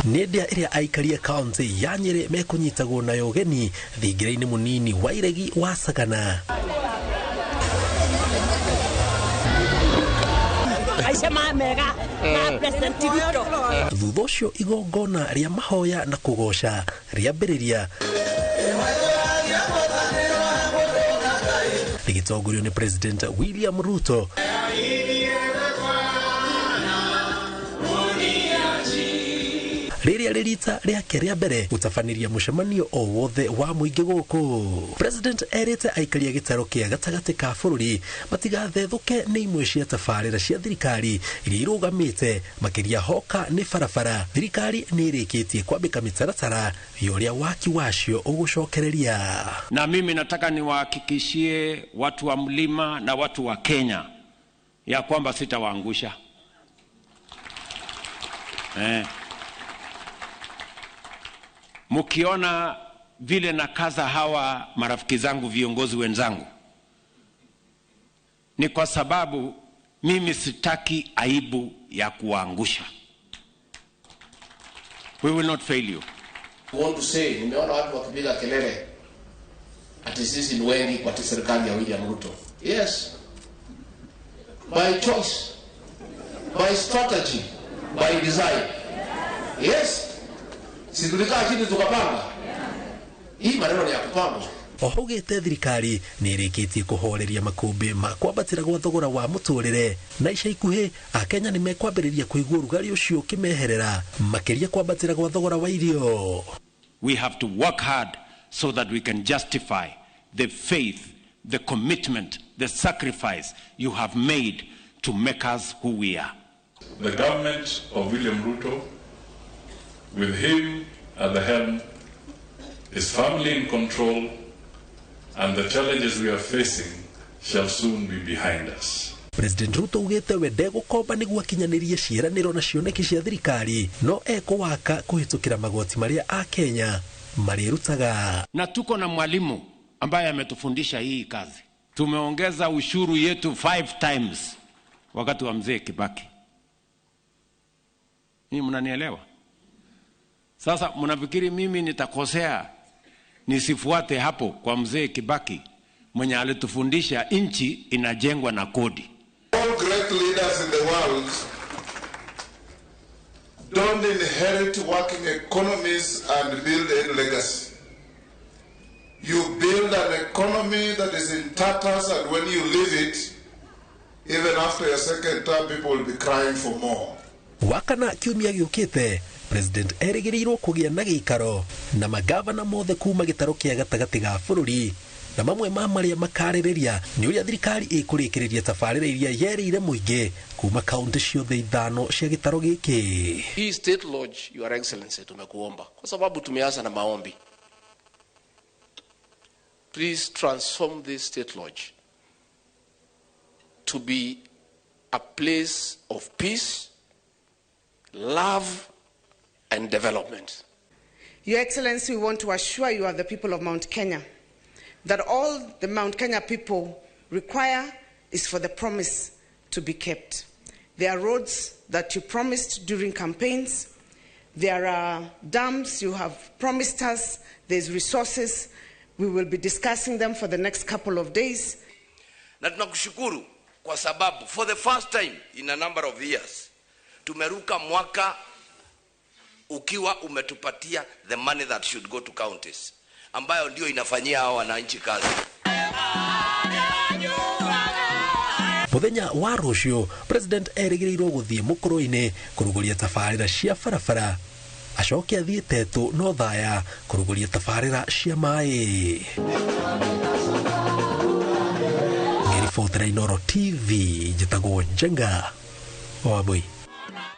Nĩ ndĩa ĩrĩa aikaria kaunti ya Nyĩrĩ mekũnyitagwo nayo ũgeni thingira-inĩ mũnini wa iregi wa Sagana. Thutha ũcio igongona rĩa mahoya na kũgoca rĩambĩrĩria rĩgĩtongorio nĩ President William Ruto. Rĩrĩa rĩrita rĩake rĩa mbere gũtabanĩria mũcemanio o wothe wa mũingĩ gũkũ. President erĩte aikaria gĩtaro kĩa gatagatĩ ka bũrũri matigathethũke nĩ imwe cia tabarĩra cia thirikari iria irũgamĩte makĩria hoka nĩ barabara. Thirikari nĩ ĩrĩkĩtie kwambĩka mĩtaratara ya ũrĩa waki wacio ũgũcokereria. Na mimi nataka niwahakikishie watu wa mlima na watu wa Kenya ya kwamba sitawaangusha. Mukiona vile nakaza hawa marafiki zangu viongozi wenzangu, ni kwa sababu mimi sitaki aibu ya kuangusha. We will not fail you. I want to say, nimeona watu wakipiga kelele ati sisi ni wengi kwa serikali ya William Ruto. Yes. By choice, by strategy, by design. Yes. Si tulikaa chini tukapanga. Hii maneno ni ya kupanga. Ohugite thirikari nĩ ĩrĩkĩtie kũhoreria makũmbĩ ma kwambatĩra gwa thogora wa mũtũrĩre na ica ikuhĩ Akenya nĩ mekwambĩrĩria kũigua ũrugarĩ ũcio ũkĩmeherera makĩria kwambatĩra gwa thogora wa irio. We have to work hard so that we can justify the faith, the commitment, the sacrifice you have made to make us who we are. The government of William Ruto, with him at the helm, his family in control, and the challenges we are facing shall soon be behind us. President Ruto ugite we ndegũkomba nĩguo akinyanĩrie ciĩranĩro na cioneki cia thirikari no ekũwaka kũhĩtũkĩra magoti marĩa Akenya marĩrutaga. Na tuko na mwalimu ambaye ametufundisha hii kazi. Tumeongeza ushuru yetu 5 times wakati wa mzee Kibaki. Ni mnanielewa? Sasa mnafikiri mimi nitakosea nisifuate hapo kwa mzee Kibaki mwenye alitufundisha nchi inajengwa na kodi? All great leaders in the world don't inherit working economies and build a legacy. You build an economy that is in tatters, and when you leave it, even after your second term, people will be crying for more. Wakana kiumia gĩũkĩte President erĩgĩrĩirwo kũgĩa na gĩikaro na magavana mothe kuma gĩtarũ kĩa gatagatĩ ga bũrũri na mamwe ma marĩa makarĩrĩria nĩ ũrĩa thirikari ĩkũrĩkĩrĩria tabarĩra iria yerĩire mũingĩ kuma kaunti ciothe 5 cia gĩtarũ gĩkĩ. Hii State Lodge, Your Excellency, tumekuomba kwa sababu tumeanza na maombi. Please transform this State Lodge to be a place of peace, love, and development. Your Excellency, we want to assure you and the people of Mount Kenya that all the Mount Kenya people require is for the promise to be kept. There are roads that you promised during campaigns. There are dams you have promised us. There's resources. We will be discussing them for the next couple of days. Na tunakushukuru kwa sababu for the first time in a number of years tumeruka mwaka ukiwa umetupatia the money that should go to counties, ambayo ndio inafanyia hao wananchi kazi. Muthenya wa rũciũ President erĩgĩrĩirwo gũthiĩ mũkũrũ-inĩ kũrugũria tabarĩra cia barabara, acoke athiĩ Tetu no Othaya kũrugũria tabarĩra cia maĩ. Ngĩribotera Inooro TV, njĩtagwo Njenga Wambui.